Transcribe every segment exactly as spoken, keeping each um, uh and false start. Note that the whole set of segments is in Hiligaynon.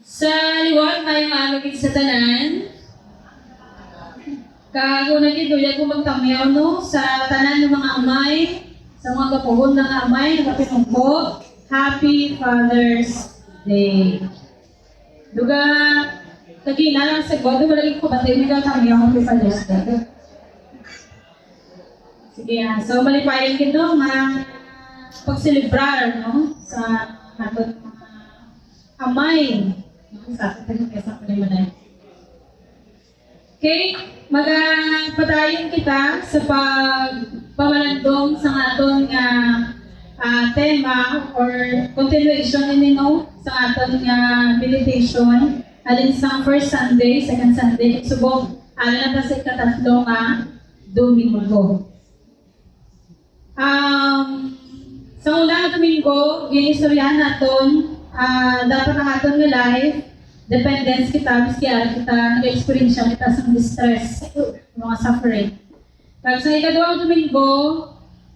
Sa liwat, maayong aga gid sa tanan. Kag una gid, luyag ko magtamyaw, no, sa tanan nga mga amay, sa mga gapuhon nga amay, nagapinungko, Happy Father's Day. Duga, kagina lang sa gwado, wala gid ko batay nga tamyaw, Happy Father's Day. Sige, ah, so malipayon gid, no, nga pagselebrar, no, sa aton mga amay, no, sa aton mga amay. Okay, magapadayon kita sa pagpamalandong sa aton nga, ah, tema or continuation ini, no, sa aton nga meditation halin sa first Sunday, second Sunday, subong ara na ta sa ikatatlo nga Domingo. Um, sa una nga Domingo, ginistoryahan naton, ah, dapat ang aton nga life, dependence kita, miski ara kita, nag-experience kita sa distress, mga suffering. Kag sa ikaduha nga Domingo,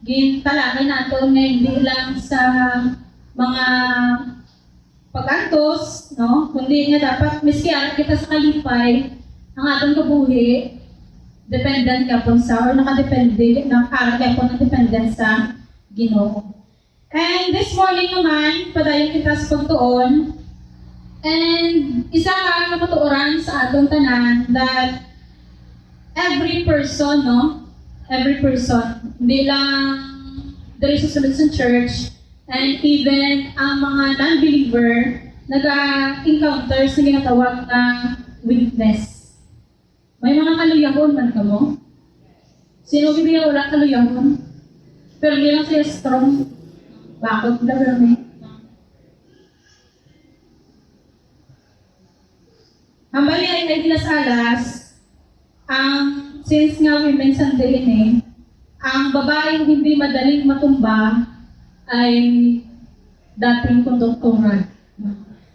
gintalakay naton nga hindi lang sa mga pag-antos, no? Kundi nga dapat, miski ara kita sa kalipay, ang aton kabuhi, dependent gyapon sa, or nakadepende, nakaara gyapon ang dependent sa Ginoo. And this morning naman, padayon kita sa pagtuon. And isa ka kamatuoran sa aton tanan that every person, no? Every person, hindi lang diri sa sulod sa church, and even ang mga non-believer, naga-encounter sa ginatawag nga weakness. May mga kaluyahon man kamo? Sino gid nga wala kaluyahon? Pero di lang siya strong. Bakod na, pero may Ang bali ay, ay alas-alas, ang, since nga Women's Sunday ini, ang babaeng hindi madaling matumba ay dating konduktora.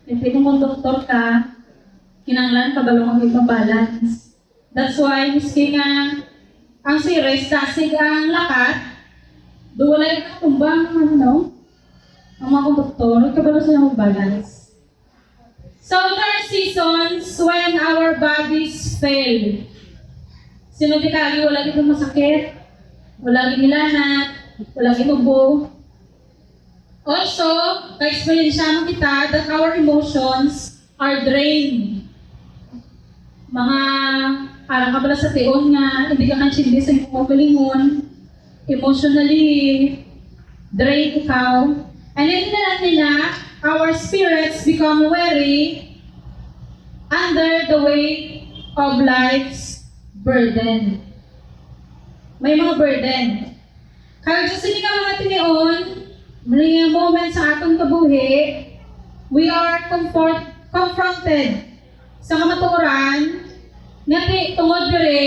Kaya kung konduktor ka, kinahanglan kabalo ka mag-balance. That's why, miski nga ang series, dasig ang lakat, do walay katumba ang, ano, ang mga konduktor, kabalo sila mag-balance. So, there are seasons when our bodies fail. Sino di kagi wala gid masakit, wala gid hilanat, wala gid ubo. Also, ka-experience man kita that our emotions are drained. Mga parang kabala sa tion nga hindi ka kaintindi sa imong kaugalingon, emotionally drained ikaw. And then nila nila, our spirits become weary under the weight of life's burden. May mga burden. Kag sa sini nga mga tinion, mga moment sa aton kabuhi, we are comfort, confronted sa kamatuoran nga ti-, tungod diri,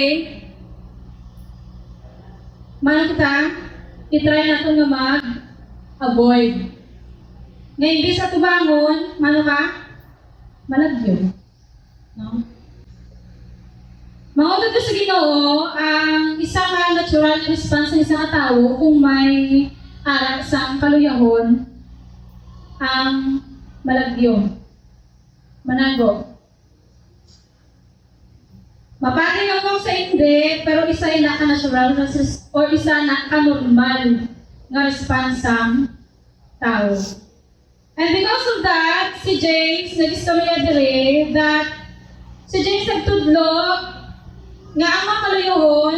mano kita, i-try naton nga mag-avoid. Nga imbis atubangon, mano ka? Malagyo. No? Mangutod ko sa Ginoo, ang isa ka natural nga response sa isa ka tawo kung may ara sang kaluyahon, ang malagyo. Manago. Mapati kamo sa hindi, pero isa ina ka natural nga sis-, or isa na ka normal nga response sang tawo. And because of that, si James nag-istorya diri that si James nagtudlo nga ang mga kaluyahon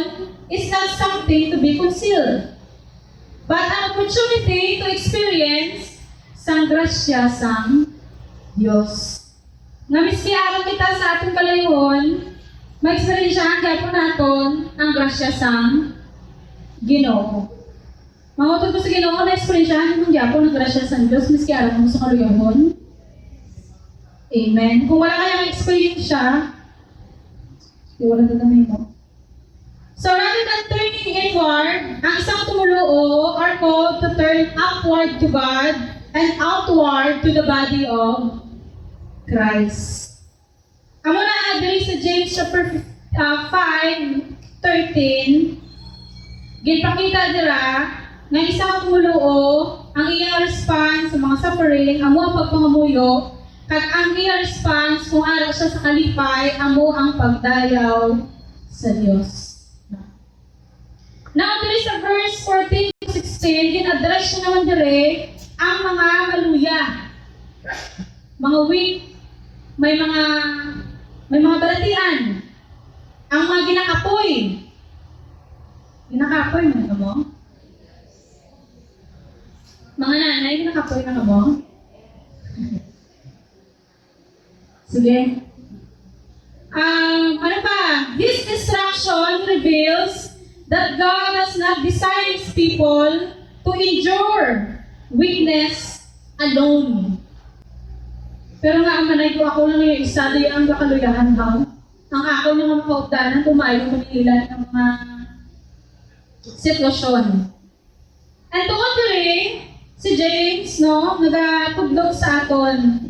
is not something to be concealed, but an opportunity to experience sang grasya sang Dios. Nga miski ara kita sa aton kaluyahon, ma-eksperyensyahan gyapon naton ang grasya sang Ginoo. Mangutod ko sa Ginoo, na-eksperyensyahan mo gyapon ang grasya sang Dios, miski ara mo sa kaluyahon? Amen. Kung wala kayang eksperyensya, di wala na kami mo. So rather than turning inward, ang isang tumuluo are called to turn upward to God and outward to the body of Christ. Amo na nga diri sa James chapter, ah, five thirteen, ginpakita dira nga isa ka tumuluo ang iyang response sa mga suffering amo ang pagpangamuyo, Kag ang iya response, kung ara siya sa kalipay, amo ang pagdayaw sa Dios. Now, diri sa verse fourteen to sixteen, gin-address siya naman diri ang mga maluya, mga weak, may mga, may mga balatian, ang mga ginakapoy. Ginakapoy man kamo? Mga nanay, ginakapoy na kamo? Sige. Um, ano pa? This instruction reveals that God does not design his people to endure weakness alone. Pero nga, ang manay ko, ako lang yung isa, di ang kakaluyahan ba? Ang ako lang ang kaugdanan, kumayo, manila ng mga sitwasyon. And tungod diri, si James, no, nagatudlo sa aton,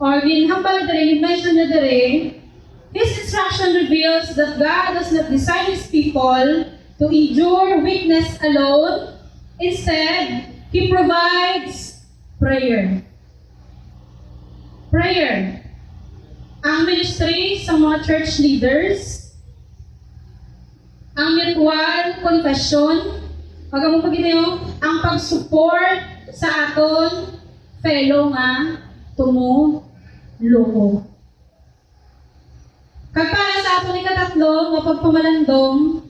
or ginhambal diri, gin-mention na diri, his instruction reveals that God does not design his people to endure weakness alone. Instead, he provides prayer. Prayer. Ang ministry sa mga church leaders, ang mutual confession, pag-amo pa gid, ang pag-support sa aton fellow nga tumuluo. Kag para sa aton ikatatlo nga pagpamalandong,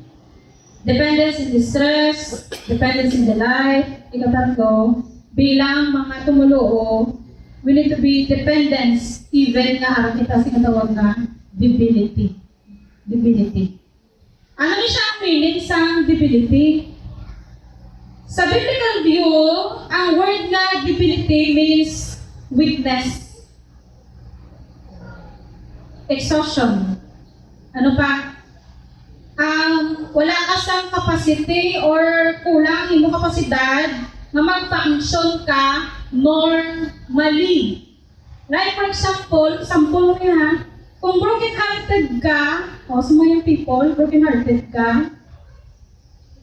dependence in distress, dependence in the light, ikatatlo, bilang mga tumuluo, we need to be dependence even nga ara kita sa ginatawag nga debility. Debility. Ano ni siya ang meaning sang debility? Sa biblical view, ang word nga debility means weakness, exhaustion. Ano pa? Ang wala ka sang capacity or kulang imo kapasidad nga mag-function ka normally. Like, for example, sample mo yan, ha? Kung broken-hearted ka, o, sa mga people, broken-hearted ka,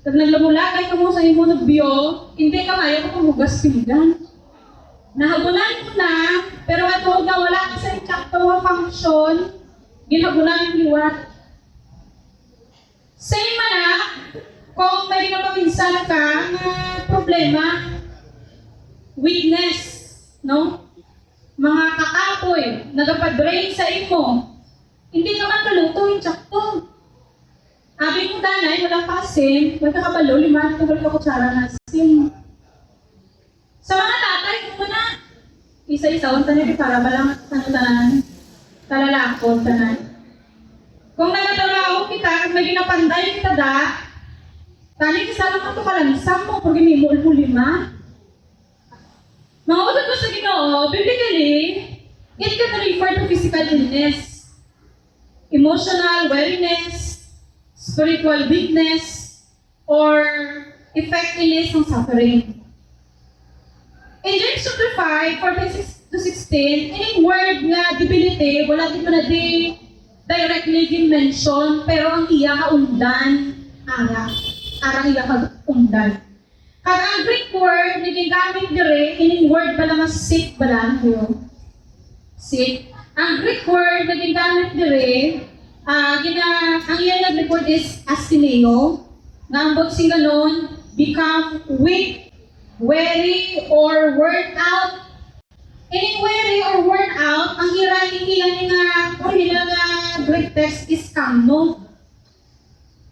kag naglamulagay ka mo sa imo nobyo, hindi ka maayo ka panghugas pinggan. Nahabunan mo na, pero matungod nga wala ka sa insakto nga function, ginhabunan ang liwat. Same man na, kung may napaminsan ka nga problema, weakness, no? Mga kakapoy, nagapadrain sa imo. Hindi ka man kaluto, insakto. Abi mo, danay, wala ka asin, wala ka kabalo, lima, tubal ka kutsara na asin. Sa mga tatay, kung muna, isa-isahon ta na, para ba lang, ano, tanan, kalalakon, tanan. Kung nagatrabaho kita, kung may ginapanday kita, da, tani, isa lang ato kalansang mo, pag ginimol mo lima. Mga utod ko sa Ginoo, biblically, it can refer to physical illness, emotional weariness, spiritual weakness, or effect ini sang suffering. In James chapter five, fourteen to sixteen, ining word nga debility, wala gid man na di directly gin-mention, pero ang iya kaundan, ara, ara ang iya kaundan. Kag ang Greek word nga gingamit diri, ining word bala nga sick bala, ano? Sick. Ang Greek word nga gingamit diri, ah, gina-, ang iya nga Greek word is astheneo, nga ang bot sing ganon, become weak, weary, or worn out. Ining weary or worn out, ang ira, ang iya ni nga original nga Greek text is kamno.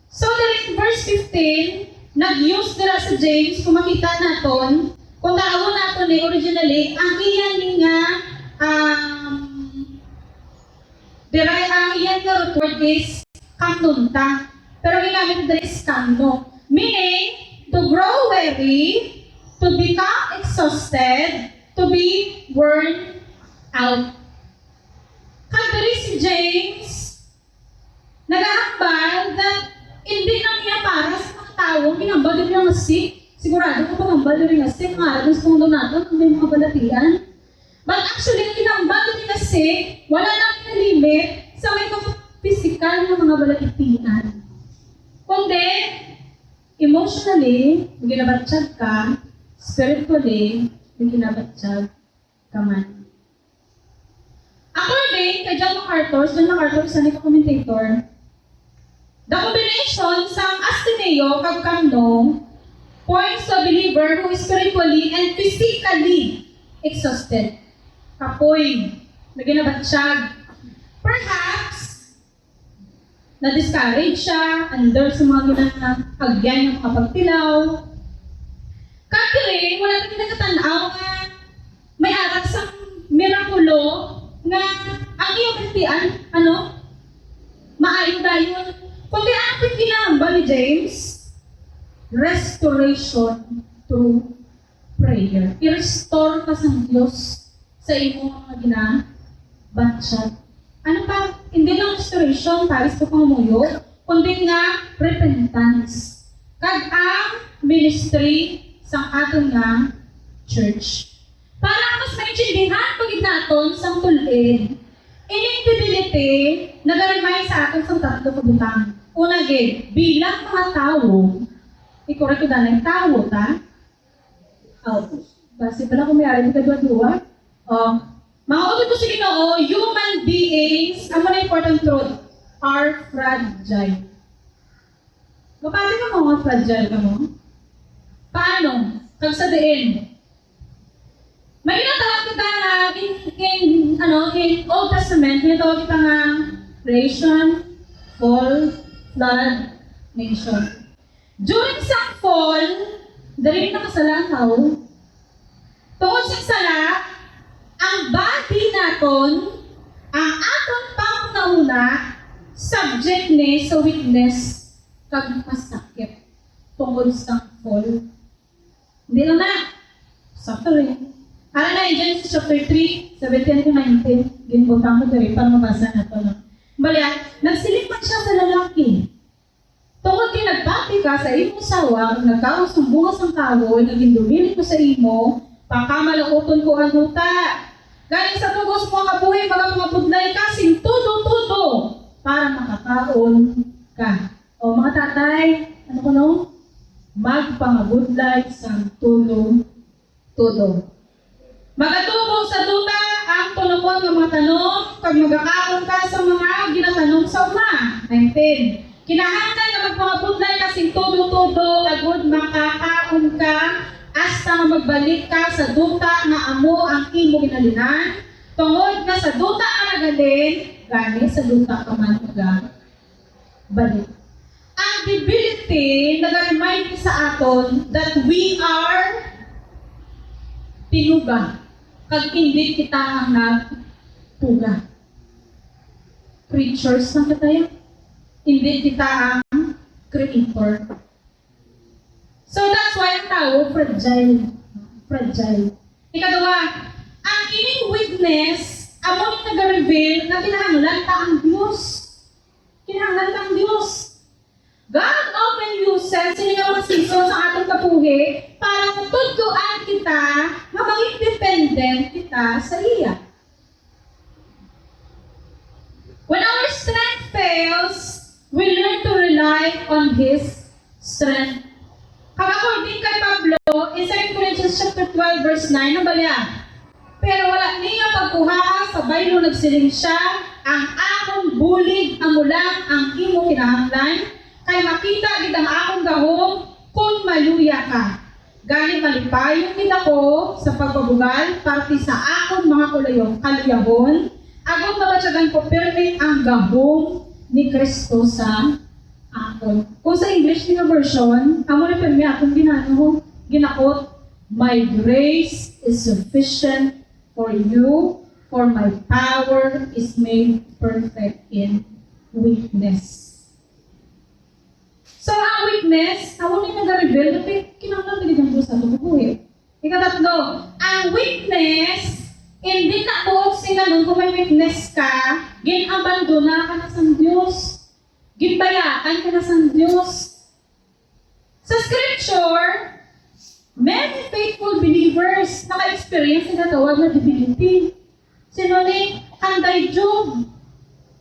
So, diri in verse fifteen, nag-use dira sa James, kung makita naton, kung taawon naton ni originally, ang iya ni nga, um, dira, ang iya nga root word is kamnunta. Pero ginamit diri is kamno. Meaning, to grow weary, to become exhausted, to be worn out. Kag diri si James, nagahambal that hindi lang niya para sa mga tawo, ginhambal din niya nga sick. Sigurado ko panghambal din nga sick, nga aras kung doon natin, kung may mga balatian. But actually, ang ginhambal din nga sick, wala lang niya limit sa may mga pisikal nga mga balatian. Kundi, emotionally, may ginabatyag ka, spiritually, may ginabatyag ka man. According kay John MacArthur, John MacArthur, isa ni ka commentator, the combination sang asthenia kag kamno points to a believer who is spiritually and physically exhausted. Kapoy, naginabatsyag. Perhaps, na-discourage siya under sa mga ginahagyan nga mga pagtilaw. Kag diri, wala ta ginakatan-aw nga may ara sang mirakulo nga ang iya balatian, ano, maayo dayon. Kundi ang ginahambal ni James, restoration through prayer. I-restore ka sang Dios sa imo nga ginabatsyag. Ano pa? Hindi lang restoration, pares pa pangamuyo, kundi nga repentance. Kag ang ministry sang aton nga church. Para mas maintindihan pa gid naton sang tul-id, ining debility nag-remind sa aton sang tatlo ka butang. Una gid, bilang mga tawo, i-correct ko danay, tawo ta? Oh, basi pala kung may ari ka duwa-duwa. Oh, mga utod ko sa Ginoo, human beings, amo na important truth, are fragile. Mapati ka mo nga fragile ka mo? Paano? Kag sa diin? May ginatawag kita nga in, in, ano, in Old Testament, ginatawag kita nga creation, fall, flood, nation. During sa fall, diri nakasala ang tawo. Tungod sa sala, ang body naton, ang aton panghunahuna, subject ni sa weakness kag masakit tungod sa fall. Hindi lang na. Suffering. Ara na in Genesis chapter three, seventeen to nineteen, ginbutang ko diri para mabasa nato, no? Balya, nagsiling man siya sa lalaki, "Tungod kay nagpati ka sa imong asawa, kag nagkaon sang bunga sang kahoy nga gindumilit ko sa imo, pakamalakuton ko ang duta. Gani sa tubos mo nga kabuhi, magapangabudlay ka sing tudo-tudo para makakaon ka." O, mga tatay, ano ko, no? Magpangabudlay sang tudo-tudo. Magatubo sa duta ang tunokon nga mga tanom, kag magakaon ka sa mga ginatanom sa uma. Nineteen. Kinahanglan nga magpangabudlay ka sing tudo-tudo, agod makakaon ka, hasta nga magbalik ka sa duta nga amo ang imo ginhalinan, tungod nga sa duta ka naghalin, gani sa duta ka man maga- balik. Ang debility nag-remind sa aton that we are tinuga, kag indi kita ang nagtuga. Creatures lang kita yan. Indi kita ang creator. So that's why ang tawo fragile. Fragile. Ikaduha, ang ining weakness amo ni nag-reveal nga kinahanglan ta ang Dios. Kinahanglan ta ang Dios. God often uses sini nga mga season sa atong kabuhi para matudloan kita nga maging dependent kita sa iya. When our strength fails, we learn to rely on His strength. Kag according kay Pablo, in Second Corinthians chapter twelve, verse nine, ang balya, "Pero wala niya pagkuhaa sa baylo, nagsiling siya, 'Ang akon bulig amo lang ang imo kinahanglan, kay makita gid ang akon gahom kon maluya ka.' Gani, malipayon gid ako sa pagpabugal parte sa akon mga kulayo-, kaluyahon, agod mabatyagan ko pirme ang gahom ni Cristo sa akon." Kung sa English nga version, amo na pirme akong ginano, ginakot, "My grace is sufficient for you, for my power is made perfect in weakness." So, ang weakness, amo ni nag-reveal na pi-, kinahanglan talaga ng Diyos sa atong buhay. Ikatatlo, ang weakness, hindi na buot sing ganun kung may weakness ka, gin-abandona ka na sa Diyos. Ginbayaan ka na sa Diyos. Sa scripture, many faithful believers naka-experience sa ginatawag na debility. Sino ni? Kanday Job.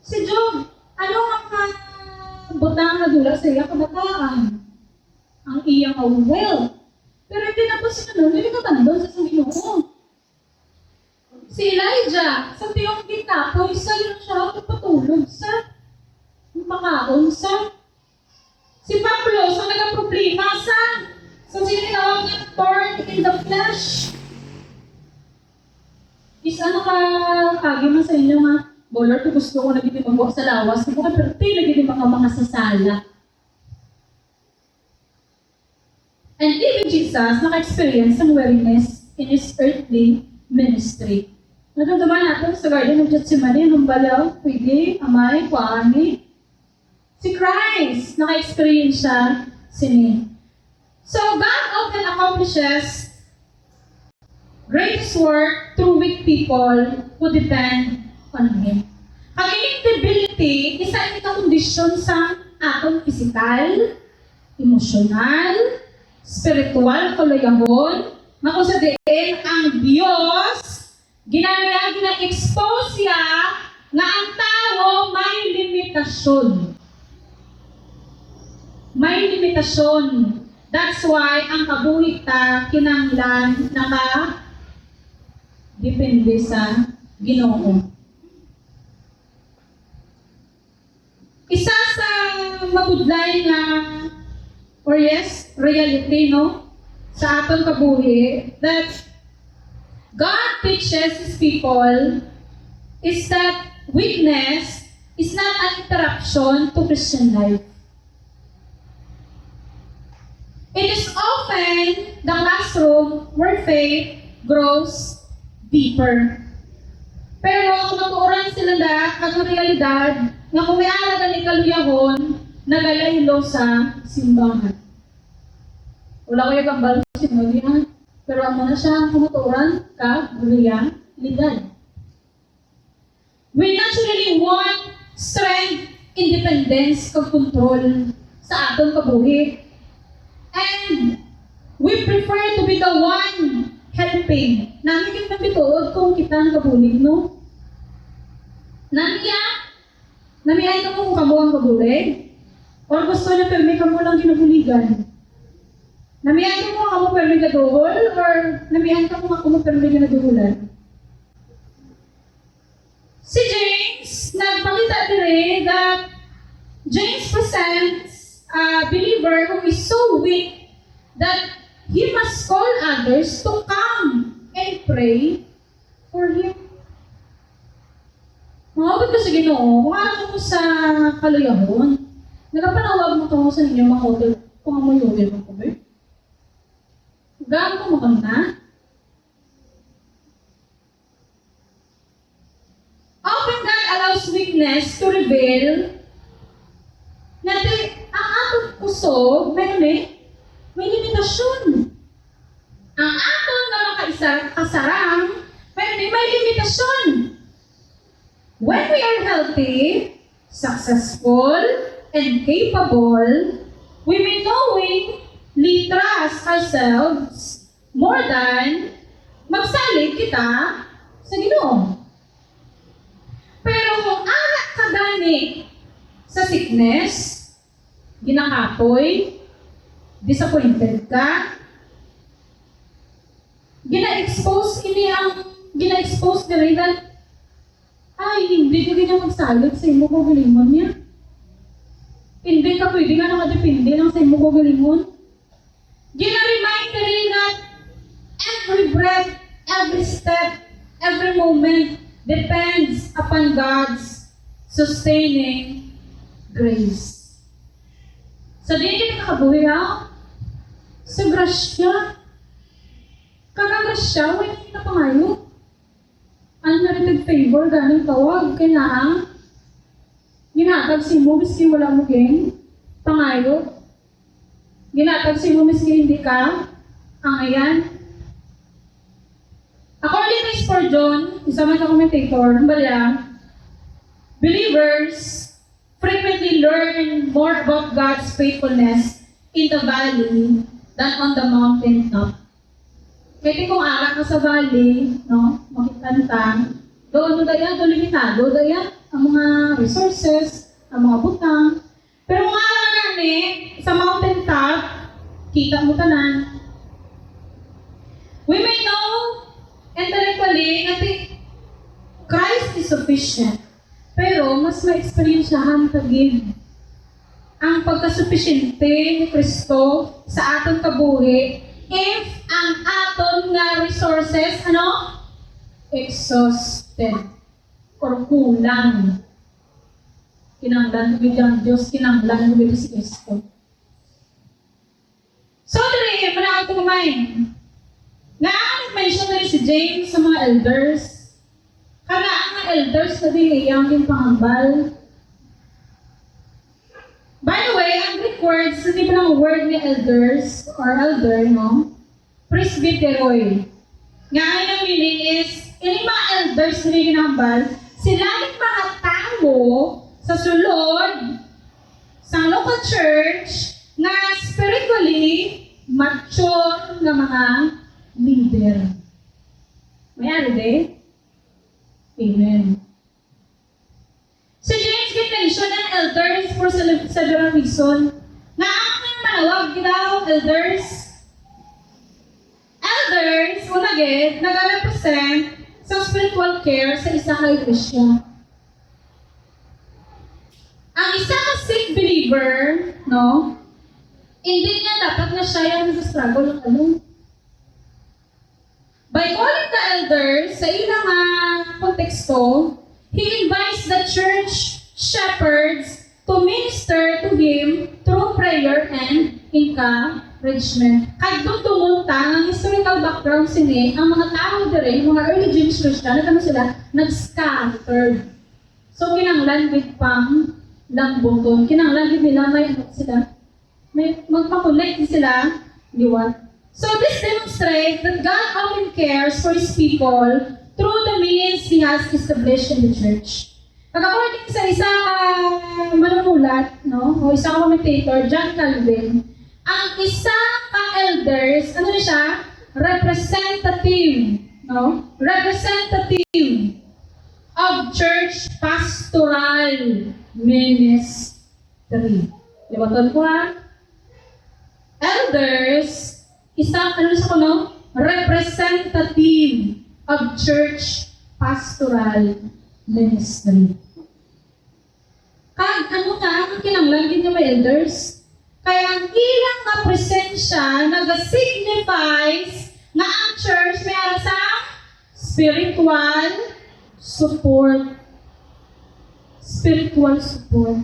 Si Job, ano ang mga butang nga dula sa iya kabataan? Ang iya nga wealth. Pero hindi na po siya nun, hindi ka tandon sa isang Ginoo. Si Elijah, sa tiong ginapoy, sa yun siya, nagpatulog sa makaon sa. Si Pablo, sa nagaproblema sa, sa sinitawag nga thorn in the flesh. Isa na ka kagi man sa inyo nga, "Bo, Lord, gusto ko na gid magwa sa lawas, pero perti na gid mga, mga sasala." And even Jesus naka-experience sang weariness in his earthly ministry. Nadumduman nato sa Garden of Gethsemane, ang balaw, pwede, amay, kuan ni. Si Christ, naka-experience siya sini. So, God often accomplishes greatest work through weak people who depend on Him. Ang ining debility, isa ini ka kondisyon sa aton pisikal, emosyonal, spiritual, kaluyahon, nga kung sa diin ang Dios ginaya, gina-expose siya nga ang tawo may limitasyon. May limitasyon. That's why ang kabuhi ta kinahanglan naka-depende sa Ginoo. Isa sa mabudlay nga, or yes, reality, no, sa aton kabuhi, that God teaches His people is that weakness is not an interruption to Christian life. It is often the classroom where faith grows deeper. Pero kung matuoran sila na, ang realidad, nga kung may ara na ni kaluyahon, nagalaylo sa simbahan. Wala ko yung kambal sa simbahan, pero amo na siya ang kumatuoran ka realidad. We naturally want strength, independence, kag control sa aton kabuhi. And we prefer to be the one helping. Nami gyud man bituod kung kita nagabulig, no? Nami ya? Namian kamo kung kamo ang gabulig? Or gusto niyo pirmi kamo lang ginabuligan? Namian kamo kamo pirmi gaduhol? Or namian kamo nga kamo pirmi ginaduholan? Si James nagpakita diri that James presents a believer who is so weak that he must call others to come and pray for him. Mangabot ka sa Ginoo, kung ara kamo sa kaluyahon, nagapanawag mo kamo sa inyo mga utod, kung amo yung utod mo, eh. Gaan ko mo na? Often God allows weakness to reveal na ti-, ang aton kusog, may, may, may limitasyon. Ang aton nga makaisa-, kasarang, may, may, may limitasyon. When we are healthy, successful, and capable, we may knowingly trust ourselves more than magsalig kita sa Ginoo. Pero kung ara ka gani sa sickness, ginakapoy, disappointed ka, gina-expose ini ang, gina-expose diri nga, ay, hindi ka gid magsalig sa imo kaugalingon niya. Hindi ka pwede nga nakadepende lang sa imo kaugalingon. Gina-remind diri nga every breath, every step, every moment depends upon God's sustaining grace. So, di kita nakabuhi, ha? Sa grasya. Kag ang grasya, wala kita pangayo. Unmerited favor, ganing tawag, kay naa. Ginatag sa imo, miski wala mo gin pangayo. Ginatag sa imo, miski hindi ka angayan. According to Spurgeon, isa man ka commentator, ang balya, believers frequently learn more about God's faithfulness in the valley than on the mountaintop. Kaya kung ara ka sa valley, no, makita ta, doon mo daya, doon limitado daya ang mga resources, ang mga butang. Pero kung ara ka gani sa mountaintop, kita mo tanan. We may know intellectually nga ti-, sufficient. Pero mas maeksperiensyahan ta gid ang pagkasupisyente ni Kristo sa aton kabuhi if ang aton nga resources, ano? Exhausted or kulang. Kinahanglan ko gid ang Dios, kinahanglan ko gid si Kristo. So, diri, manaog ko gamay. Nga, ang nag-mention diri si James sa mga elders. Kag ang mga elders na din iyang ginpangambal. By the way, ang Greek words, hindi pa lang word ni elders or elder, no? Presbyteroi. Nga ang ilang meaning is, ini mga elders na ginambal, sila ang mga tawo sa sulod sa local church nga spiritually mature nga mga leader. May ari, di? Amen. Si James gin-mention ang elders for sele-, several reason. Nga ang manawag daw, elders. Elders, una gid, nagarepresent sa spiritual care sa isa ka iglesia. Ang isa ka sick believer, no? Hindi niya dapat na siya yung nag-struggle ng ano. By calling the elders sa ilang, ah, konteksto, he invites the church shepherds to minister to him through prayer and encouragement. Kag dumdumon ta nga ang historical background sini, ang mga tawo diri, mga early Jewish Christian, nag-ano sila? Nag-scattered. So, kinahanglan gid pang lambuton. Kinahanglan gid nila may ano sila. May magpa-connect sila liwat. So, this demonstrates that God often cares for His people through the means He has established in the church. Pag according sa isa ka manunulat, no, o isa ka commentator, John Calvin, ang isa ka elders, ano na siya? Representative, no? Representative of church pastoral ministry. Liwaton ko, ha? Elders, isa, ano sa kuno? Representative of church pastoral ministry. Kag ano nga ang kinahanglan gid nga may elders? Kay ang ilang nga presensya naga-signifies nga ang church may ara sa spiritual support. Spiritual support.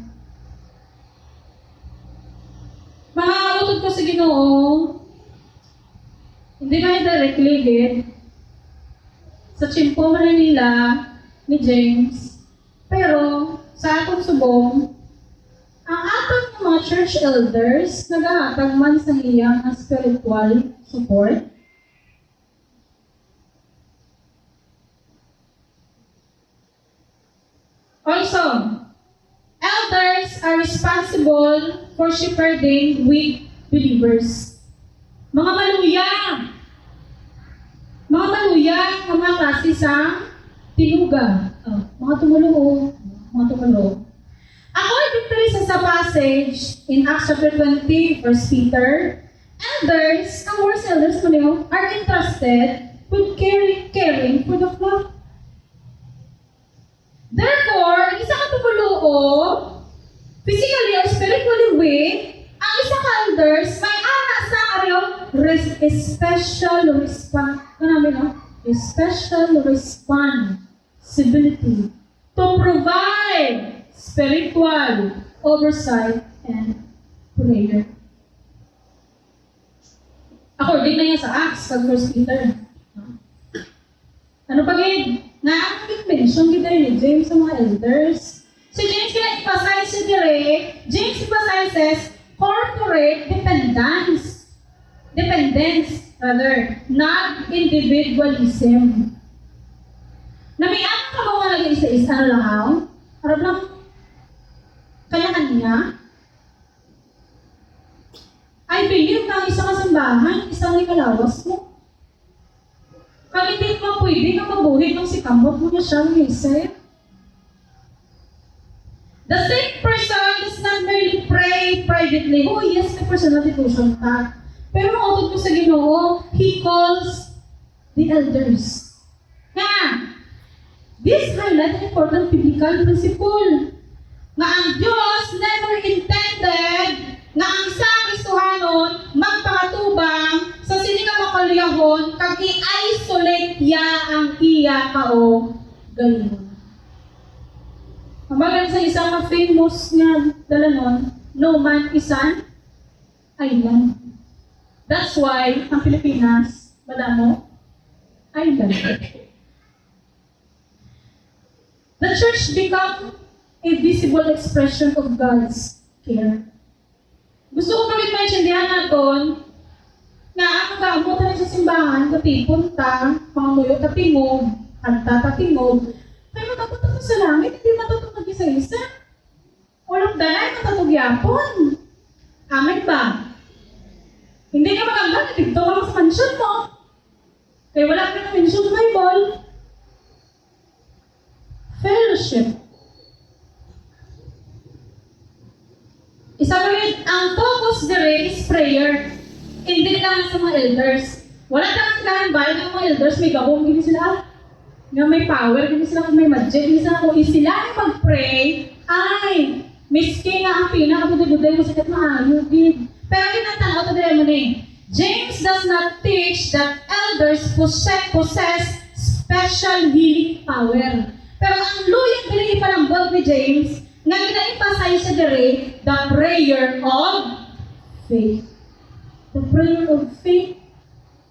Mga utod ko sa Ginoo, hindi man directly gid. Sa tiyempo man nila ni James, pero sa aton subong, ang aton nga mga church elders nagahatag man sa iya nga spiritual support. Also, elders are responsible for shepherding weak believers. Mga maluya. Mga maluya nga mga klase sa tinuga. Oh, mga tumuluo. Mga tumuluo. According to this sa passage in Acts chapter twenty, verse Peter, elders, ang words elders mo niyo, are entrusted with caring, caring for the flock. Therefore, ang isa ka tumuluo, physically or spiritually weak, ang isa ka elders, may ara sa ariyo res-, special response. Ano namin, no? Special responsibility to provide spiritual oversight and prayer. According na yan sa Acts, sa First Peter. Ano pa gid? Nga ang gid-mention gid diri ni James sa mga elders. Si James gina-emphasize siya diri, James emphasizes corporate dependence. Dependence, rather, not individualism. Namian ka ba nga nag-isa-isa na lang? Harap lang kanya-kanya? I believe nga ang isa ka simbahan, isang ikalawas mo. Kag hindi naman pwede nga mabuhi kung si kamot mo na siya ang isa. The same person does not merely pray privately. Oh, yes, may personal devotion pa. Pero mautod ko sa Ginoo, he calls the elders. Nga, This highlight an important biblical principle nga ang Dios never intended nga ang sang Kristohanon magpakatubang sa sini nga makaluyahon kag i-isolate niya ang iya kaugalingon. Ang bagan sa isa ka famous nga dalanon, no man is an island. That's why ang Pilipinas, madamo, island. The church become a visible expression of God's care. Gusto ko pag maintindihan naton nga ang pag-amo tanan sa simbahan, katipon ta, pangamuyo ta tingog, kanta ta tingog, pero dapat ta sa langit, hindi matutunog isa-isa. Ulok danay matutugyapon. Amen ba? Hindi ka maganda, dito ka sa mansion mo. Kaya wala ka na mention sa Bible. Fellowship. Isa pa rin, ang focus diri is prayer. Hindi lang sa mga elders. Wala ka nang kahan ba nga mga elders, may gabong gini sila? Nga may power gini sila, may magic gini sila. Kung sila ang mag-pray, ay, miski nga ang pinakabuday-buday mo sakit maayo gid. Pero yun ang tanaw to diri mo ni. James does not teach that elders possess, possess special healing power. Pero ang luyag diri ipalambot ni James nga gina-emphasize siya diri, the prayer of faith. The prayer of faith.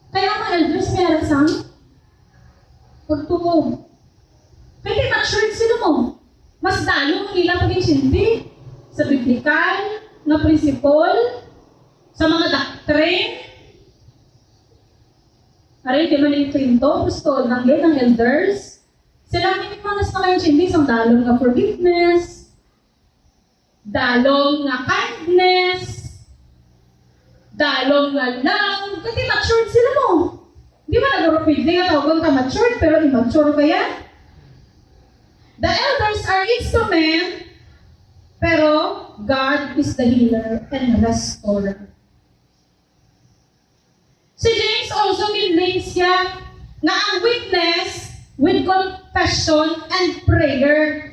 Kaya ang mga elders may sang pagtuo. Kay matured sila mo. Mas dalom ang ila pag-intindi sa biblikal nga prinsipol, sa mga doctrine. Aray, di man yung pinto, gusto lang din ang elders. Sila ang mga mas nakaintindi sa dalom nga forgiveness, dalom nga kindness, dalom nga love. Kasi matured sila mo. Di ba nagurupid nga tawag ka matured pero immature kaya? The elders are instrument, pero God is the healer and restorer. Si James also ginlink siya nga ang weakness with confession and prayer.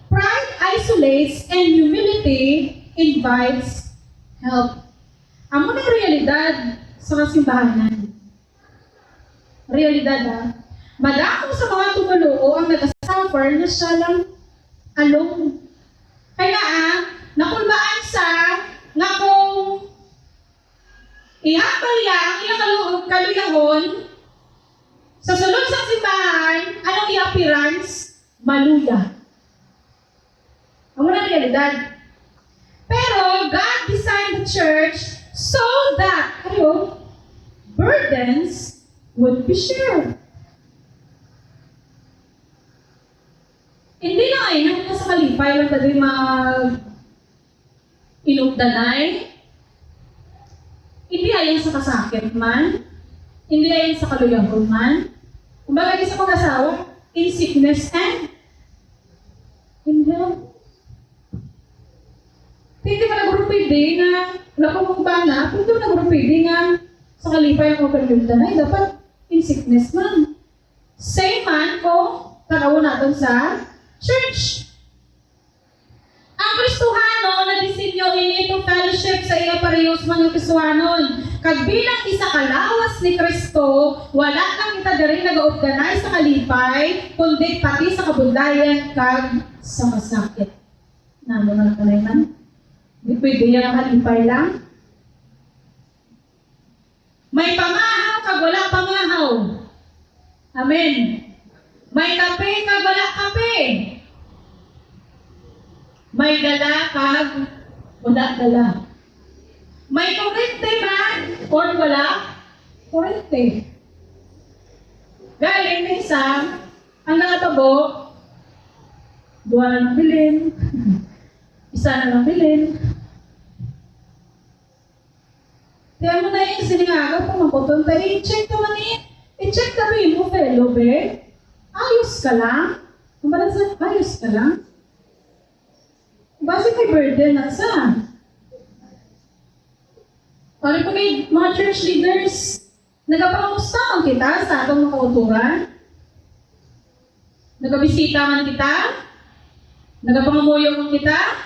Pride isolates and humility invites help. Amo na realidad sa kasimbahanan. Realidad, ha? Madamo sa mga tumuluo ang nagasuffer na siya lang alone. Kaya, ah, nakulbaan sa nga kung ihambal niya ang iya kalu-, kaluyahon sa sulod sa simbahan, anong iya appearance? Maluya. Ang mga realidad. Pero God designed the church so that, ano, burdens would be shared. Hindi na ay, nang sa kalipay lang tayo mag inugdanay. Hindi ayan sa kasakit man. Hindi ayan sa kaluyahon man. Kumbaga, di sa mag-asawa, in sickness and in health. Hindi man nagro pwede nga, wala pa mong bana, hindi man nagro pwede nga sa kalipay ang pagkagultanay. Dapat in sickness man. Same man kung tanawon natin sa church. Ang Kristohanon nadisenyo ini to fellowship sa iya parehos mga Kristohanon. Kag bilang isa ka lawas ni Kristo, wala lang kita diri nagaugdanay sa kalipay, kundi pati sa kabudlayan kag sa masakit. Namo na lang kanay man? Di pwede yan ang kalipay lang. May pamahaw kag wala pamahaw. Amen. May kape kag wala kape. May dala kag wala dala. May kurente man or wala kurente. Galing na isa, ang nakatabo, duha na lang bilin. Isa na lang bilin. Kaya mo na yung siningaga, pamakuton tayo. I-check ka man eh. I-check ka ba yung fellow, be? Ayos ka lang? Kumbaga sa, ayos ka lang? Basi may burden na sa. Ano po may mga church leaders, nagapangamusta man kita sa atong mga kauturan? Nagabisita man kita? Nagapangamuyo man kita?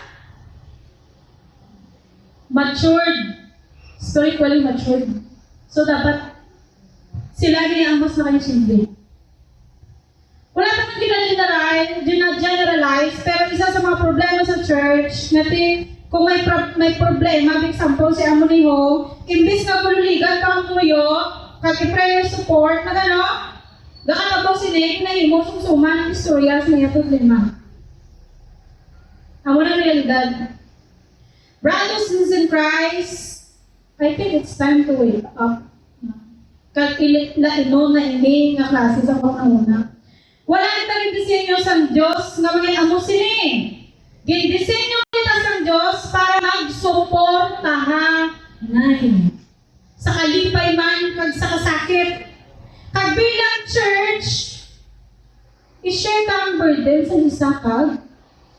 Matured. Spiritually matured. So, dapat sila gini ang mas nakaintindi. Wala naman gina-general-, gina-generalize, pero isa sa mga problema sa church, nga ti, kung may pro-, may problema, for example, si amo ni ho, imbis nga gululigan pa ang muyo, kag prayer support, na gano, gakatabaw sini, nahimo sumsuman ang istorya sa iya problema. Amo na ang realidad. Brothers and sisters in Christ, I think it's time to wake up. Kag ili-, lainon na ini nga klase sa panghunahuna. Wala kita gindisenyo sang Dios nga mangin-amo sini. Gindisenyo kita sang Dios para magsuportahanay sa kalipay man kag sa kasakit. Kag bilang church, i-share ta ang burden sa isa kag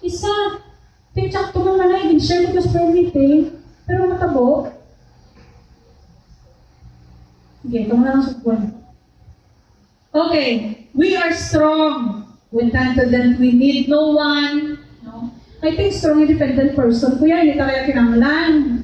isa. Ti, tsakto man man ay gin-share ko sa prayer meeting, pero matabo. Sige, ito na lang sa buwan. Okay, we are strong. We tend to that we need no one. No? I think strong independent person, kuya, hindi talaga kinahanglan.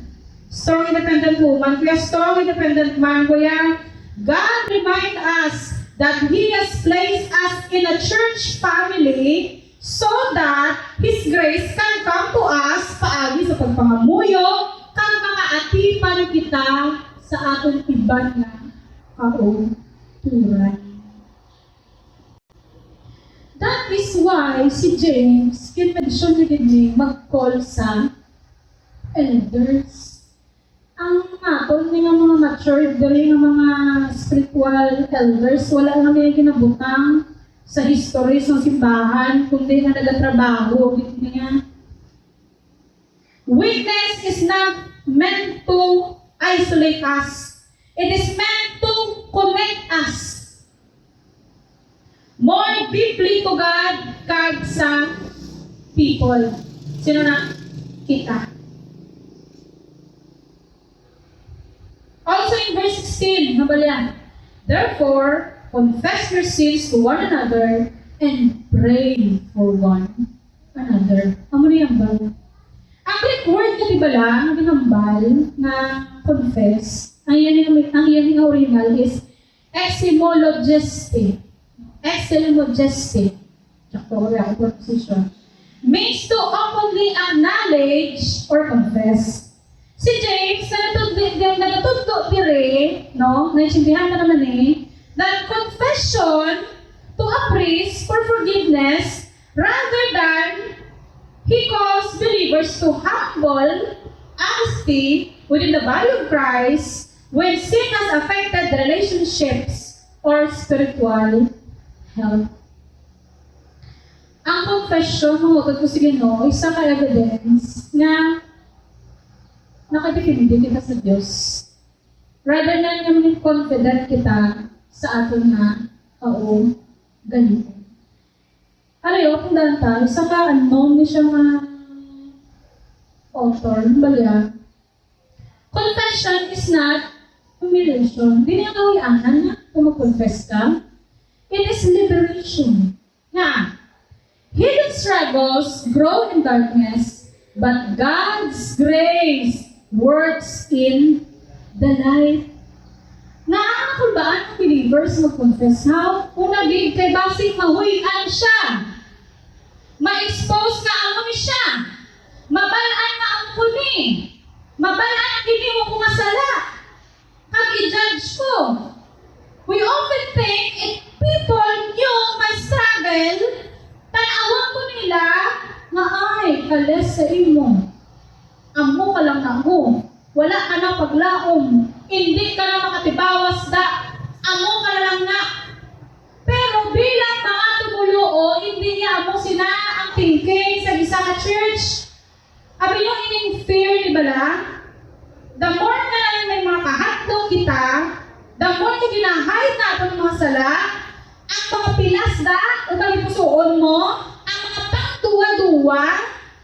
Strong independent woman, kuya, strong independent man, kuya. God remind us that He has placed us in a church family so that His grace can come to us paagi sa pagpangamuyo kag makaatipan kita sa aton iban nga kauturan. That is why si James, ginmension niya gid ni mag-call sa elders. Ang aton ni nga mga matured diri nga mga spiritual elders, wala na may ginabutang sa history sa simbahan, kundi nga nagatrabaho gid niya. Weakness is not meant to isolate us. It is meant to connect us more deeply to God kag sa people. Sino na? Kita. Also in verse sixteen, nabalya, "Therefore, confess your sins to one another and pray for one another." Amo ni ang bal-, ang Greek word nga, di ba lang, ginambal nga confess, ang iya ni, ang iya ni nga original is etymologiste. Etymologiste. Sakto ko ako pronunciation. Means to openly acknowledge or confess. Si James, nagatudlo, nagatudlo diri, no? Naintindihan na naman eh, that confession to a priest for forgiveness rather than he calls believers to humble honesty within the body of Christ when sin has affected relationships or spiritual health. Ang confession, mga utod ko sa Ginoo, isa ka evidence nga nakadepende kita sa Dios. Rather na nga maging confident kita sa aton nga kaugalingon. Ano yun? Kung danta, isa ka unknown ni siya nga author, balya. Confession is not humiliation. Di niya kahuy-anan nga kung mag-confess ka. It is liberation. Nga, hidden struggles grow in darkness, but God's grace works in the light. Nga ang kulbaan ng believers mag-confess, ha? Una gid kay basig mahuy-an siya. Ma-expose nga amo ni siya. Mabal-an nga amo ko ni. Mabal-an ang ginimo ko nga sala. Kag i-judge ko. We often think if people knew my struggle, tan-awan ko nila nga, "Ay, kales sa imo. Amo ka lang na mo. Wala ka na paglaom. Hindi ka na makatibawas da. Amo ka na lang na." Pero bilang mga tumoluo, hindi niya amo sina ang thinking sa isa ka church. Abi niyo ining fear, di ba lang? The more nga lang may mga kahadlok kita, the more nga gina-hide naton ang mga sala, ang mga pilas da, o tagipusoon mo, ang mga pagduwa-duwa,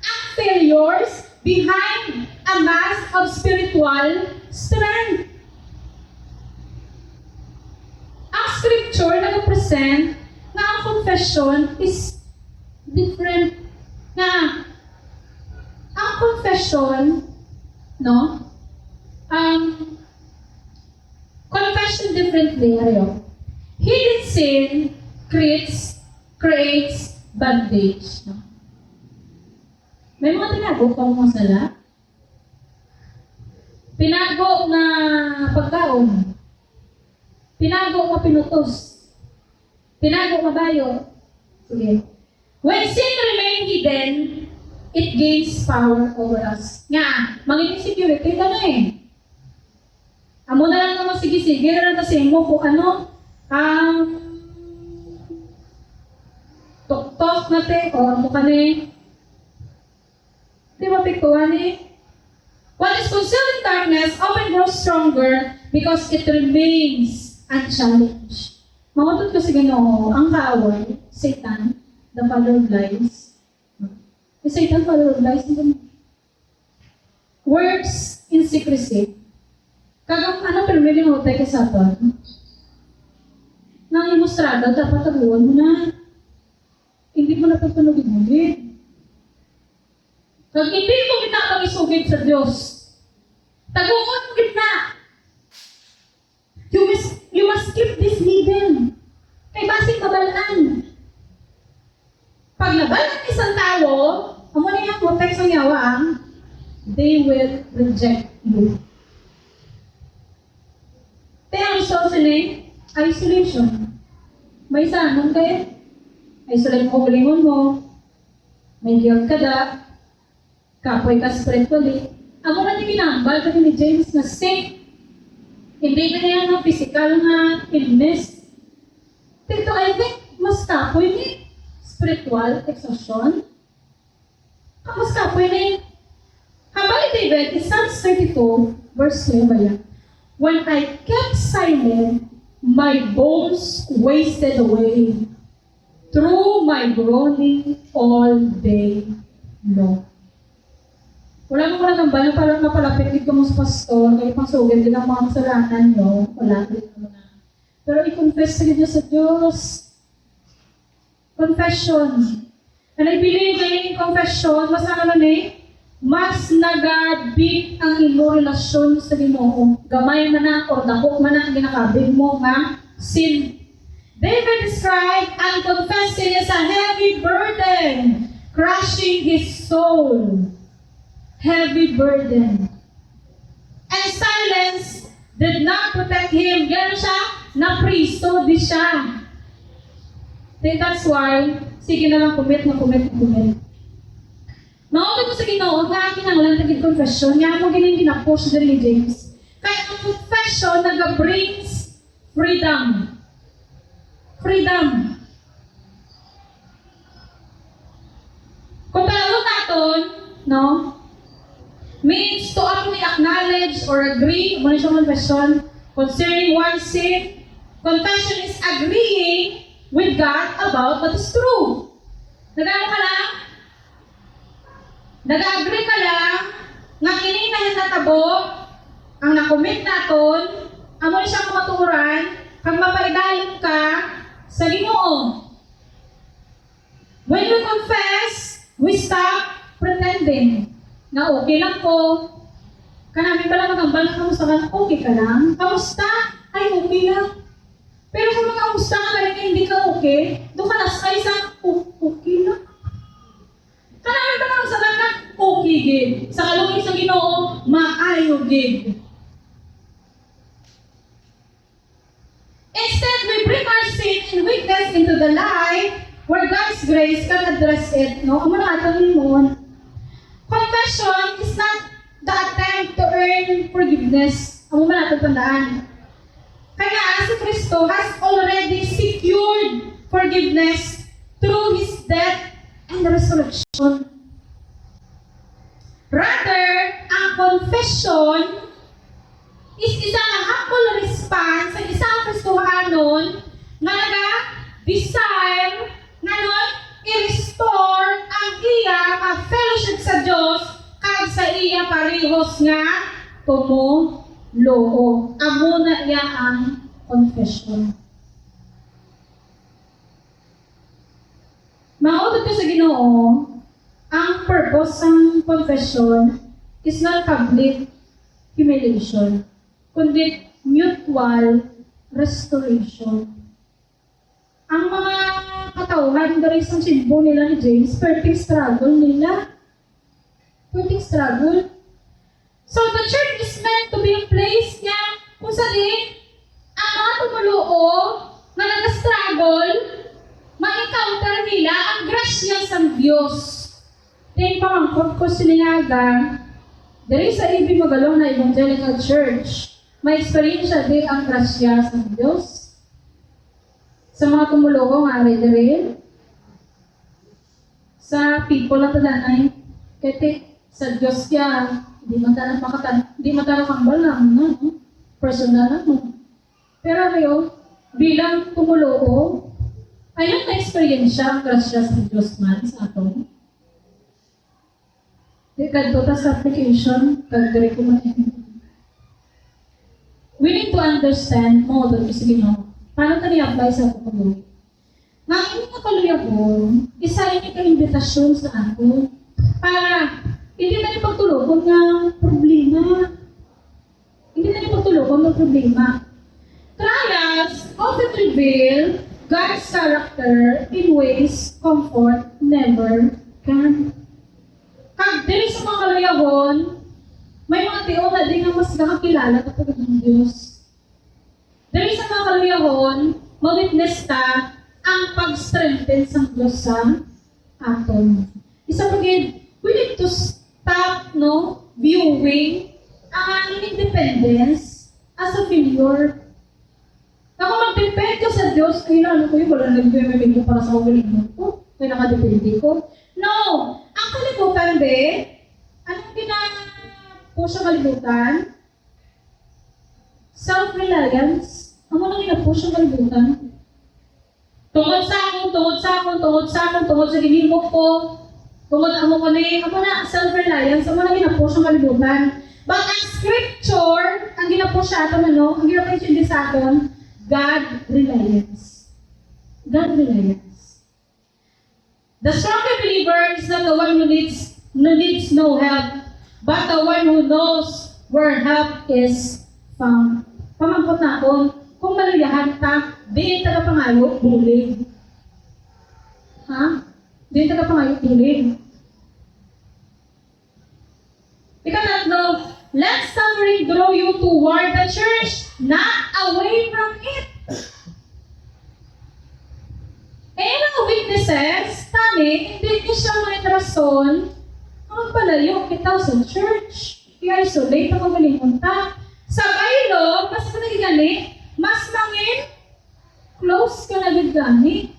ang failures, behind a mask of spiritual strength. Ang scripture nag-present Ang confession is different. Nga, ang confession, no? Um, confession differently, ayo. Hidden sin creates creates bondage, no? May mga tinago pa mga sala. Tinago nga pagkaon. Tinago nga pinutos. Tinago nga bayo. Sige. When sin remain hidden, it gains power over us. Nga, mangin insecurity ka na eh. Amo na lang naman, sige-sige na lang kasi mo kung ano, ang tuktok na te, o amo ka ni. Di ba, piktuhan eh? What is concealed in darkness often grows stronger because it remains unchallenged. Mamatot ko sa Ginoo, ang kaaway, Satan, the father of lies. Si Satan, father of lies, ano? Works in secrecy. Kag ang ano, pero may linutay ka sa aton. Nang imustrada, dapat taguan mo na. Hindi mo na pagpanugid-nugid. Kag hindi mo gid na pag-isugid sa Dios. Taguon mo gid na. You must, you must keep this hidden. Kay basig mabalaan. Pag nabalaan ni isang tawo, amo na yung text ang yawa, ah, they will reject you. Kaya ang result sini, isolation. May sanon kayo? Isolate mo kaugalingon mo. May guilt ka da. Kapoy ka spiritually. Amo na ni ginambal ka ni James nga sick. Hindi na niya nga physical nga illness. Pero I think mas kapoy ni spiritual exhaustion. Mas kapoy ni. Hambal ni David, in Psalms thirty-two, verse three ba yan? "When I kept silent, my bones wasted away through my groaning all day long." Wala mo wala nang bala para mapalapit gid kamo sa pastor, kay pangsugid gid ang mga kasalanan nyo. Wala gid mo na. Pero i-confess sa gid sa Dios. Confession. And I believe in confession, mas ano ni, mas nagabit ang imo relasyon sa Ginoo. Gamay man na or dako man na ang ginakabig mo nga sin. David described ang confessing as a heavy burden, crushing his soul. Heavy burden. And silence did not protect him. Gano siya? Napriso di siya. Then that's why, sige na lang, commit na commit na commit. Maupit mo sa Ginoo nga kinahanglan ta gid confession. Nga mo gini ginapush diri ni James. Kay ang confession naga-brings freedom. Freedom. Kung panahon naton, no, means to openly acknowledge or agree, mo na siya confession, concerning one sin, confession is agreeing with God about what is true. Nagano ka lang? Nag-agree ka lang nga kini nga natabo, ang nakomit naton, amo ni siyang kamatuoran, kag mapaidalom ka sa Ginoo. When we confess, we stop pretending na okay lang ko. Kanami pala magambal na kamusta ka, okay ka lang? Kamusta? Ay, okay lang. Pero kung mga kamusta ka, hindi ka okay, doon ka na sa isa, "O-, okay lang." Kanami pala ang sabat na, okay gid. Sa kalugay sa Ginoo, maayo gid. Instead, we bring our sin and weakness into the light where God's grace can address it. No? Amo na ato ni mo. Confession is not the attempt to earn forgiveness. Amo man ato tandaan. Kaya si Kristo has already secured forgiveness through His death and resurrection. Rather, ang confession is isa nga humble response sa isa ka Kristohanon nga naga-desire nga nun i-restore ang iya nga fellowship sa Dios kag sa iya parehos nga tumoluo. Amo na iya ang confession. Mangutod ka sa Ginoo, ang purpose sang confession is not public humiliation, kundi mutual restoration. Ang mga katawhan diri sa chimbo nila ni James, perting struggle nila. Perting struggle. So, the church is meant to be a place nga kung sa diin ang mga tumoluo nga nag-struggle, ma-encounter nila ang grasya sang Dios. Then, pamangkot ko sini nga aga, diri sa A B Magalona Evangelical Church, may eksperyensya di ang grasya sang Dios sa mga tumoluo nga ari diri. Sa people lang tanan ay, kay ti-, sa Dios kaya, di man tanan makatan-, di man tanan kambal lang, no? Personal lang, no? Pero kayo, bilang tumoluo, ayun na eksperyensya ang grasya sa Dios man sa aton. Di kadto ta sa application, kag diri ko man. We need to understand mo, dito sa Ginoo. Paano ta ni-apply sa ato pag-uwi? Nga ini nga kaluyagon, isa ini ka imbitasyon sa aton para hindi na ni pagtulokon nga problema. Hindi na ni pagtulokon nga problema. Trials often reveal God's character in ways comfort never can. Kag diri sa mga kaluyagon, may mga tion na di nga mas nakakilala ka pa gid ng Dios. Diri sa mga kaluyagon, ma-witness ta ang pag-strengthen sang Dios sa aton. Isa pa gid, we need to stop, no, viewing ang ating independence as a failure. Na kung mag-depend ka sa Dios, ay na, ano ko yun, wala na yung may ko para sa kaugalingon ko. Kaya nakadepende ko. No! Ang kalibutan, be, anong gina-push ang kalibutan? Self-reliance. Amo na gina-push ang kalibutan. Tungod sa akon, tungod sa akon, tungod sa akon, tungod sa ginhimo ko, tungod amo ko ni, amo na, self-reliance, amo na gina-push ang kalibutan. But ang scripture, ang gina-push sa aton, ano, ang gina-push sa aton, God reliance. God reliance. The stronger believer is not the one who needs, who needs no help, but the one who knows where help is found. Pamangkot nakon, kung maluyahan ta, diin ta kapangayo bulig? Ha? Diin ta kapangayo bulig? Ikatatlo, let suffering draw you toward the church, not away from it. Eh, mga weaknesses, tani, hindi ko siya may rason nga magpalayo kita sa church. I-isolate ang kaugalingon ta. Sa baylo, mas nagigani, mas mangin close ka na gid gani.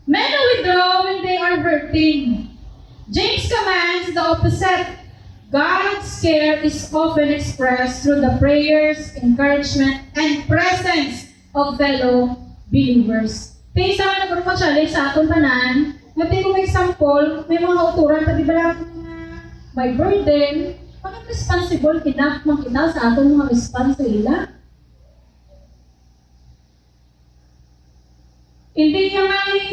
Many withdraw when they are hurting. James commands the opposite. God's care is often expressed through the prayers, encouragement, and presence of fellow believers. Kaya sa mga nagkaroon challenge sa aton tanan, nga take for example, may mga kauturan pa, di ba lang, may burden, maging responsible enough man kita sa aton mga response sa ila. Hindi niya may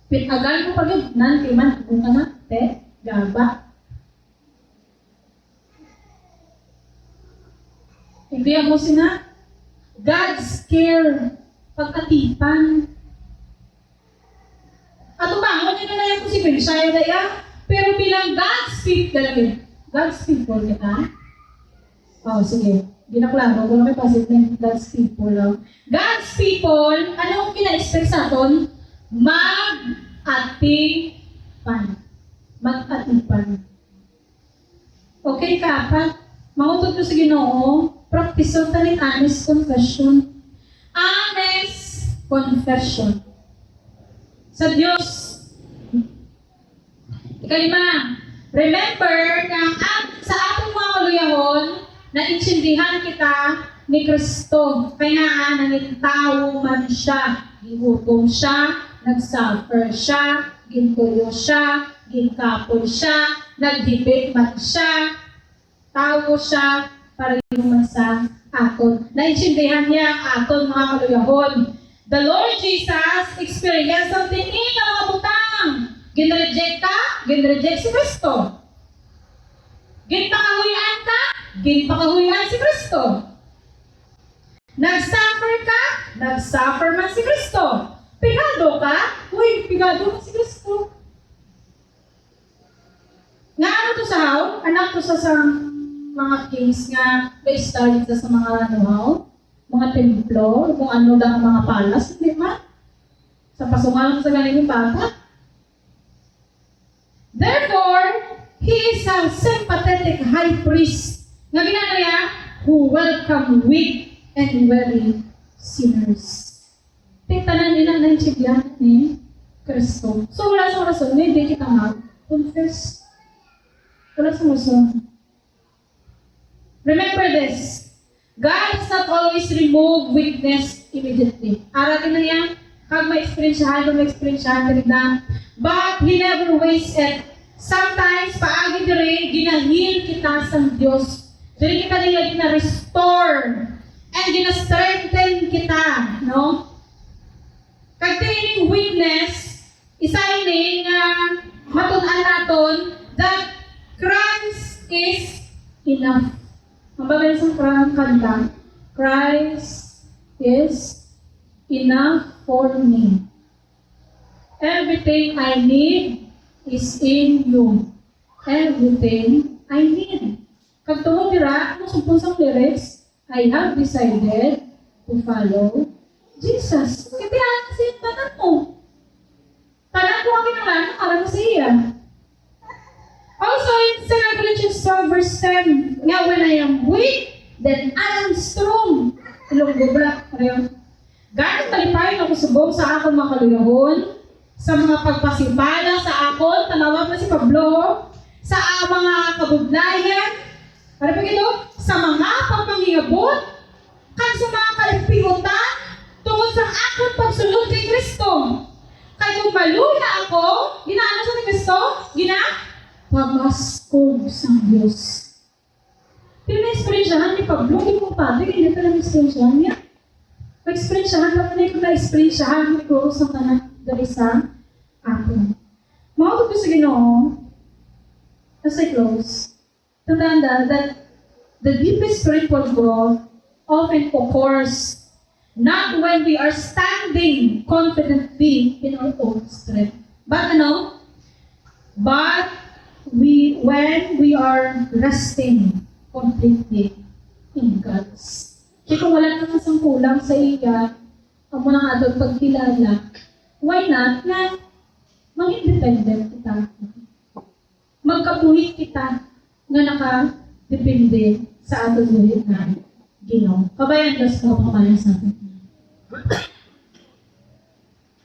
pinagal mo pag nan kay man ka na, te, gaba. Hindi ako sina God's care, pag-atipan. Ato bangon, yun na yung konsekwensya, yun na yan. Pero bilang God's people, God's people kita. Oh, sige. Di na klaro. Wala may pasit na God's people lang. God's people, ano ang kina-expect sa aton? Mag-atipan. Mag-atipan. Okay, kaapat, mangutod ko sa Ginoo, praktiso ta ning honest confession. Honest confession. Sa Dios. Ikalima, remember nga ang at-, sa atong mga kaluyahon, naintindihan kita ni Kristo. Kaya nga, nangin tawo man siya. Gigutom siya, nag-suffer siya, gintuyo siya, ginkapon siya, nagdipit man siya, tawo siya, pareho man sa aton. Naintindihan niya ang aton mga kaluyahon. The Lord Jesus experienced ang tini nga mga butang. Ginreject ka, ginreject si Kristo. Ginpakahuy-an ka, ginpakahuy-an si Kristo. Nag-suffer ka, nag-suffer man si Kristo. Pigado ka, uy, pigado man si Kristo. Nga ano to sa how? Anak to sa, sa mga case nga may study sa, sa mga ano how? Mga templo, kung ano lang ang mga palace, di ba? Sa pasungalan sa galing yung bata. Therefore, he is a sympathetic high priest nga ginanaya who welcome weak and weary sinners. Ti tanan nila naintindihan ni Kristo. So, wala sa rason nga hindi kita mag-confess. Wala sa rason. Remember this, God does not always remove weakness immediately. Ara din na yan, kag may eksperyensyahan, kag may eksperyensyahan, dili na. But He never wastes it. Sometimes, paagi diri, gina-heal kita sang Dios. Diri kita nila gina-restore and gina-strengthen kita, no? Kag tining weakness, isa ini nga matun-an naton that Christ is enough. Ang bagay sa kan-, kanta, Christ is enough for me. Everything I need is in you. Everything I need. Kag tungod dira, ano sugpon sang lyrics? I have decided to follow Jesus. Kaya ang sintanan mo. Tanan ko ang kinahanglan para sa iya. Also, in Second Corinthians twelve verse ten, nga, "When I am weak, then I am strong." Ilong gubra, pareho. Gani, malipayon ako subong sa akon mga kaluyahon, sa mga pagpasipala sa akon, tan-awa na si Pablo, sa mga kabudlayan, ano pa gito? Sa mga pagpanghingabot, kag sa mga kalipiutan, tungod sa akon pagsunod kay Cristo. Kay kung malula ako, ginaano sa ni Cristo? Gina-, pamaskog sang Dios. Pero na-eksperyensyahan ni Pablo, di ko pati, hindi pa na-eksperyensyahan niya. Ma-eksperyensyahan pa na ito, na-eksperyensyahan ni Guru sa tanan dali sa aton. Mao to sa Ginoo, as I close, tandaan that the deepest spiritual growth often occurs not when we are standing confidently in our own strength, but ano, but we, when we are resting completely in God's. Kaya kung wala naman sang kulang sa iya, amo na nga aton pagkilala, why not nga mag-independent kita? Magkabuhi kita nga nakadepende sa aton buhi nga Ginoo. Kabayan, Dios ko, kabayan sa aton.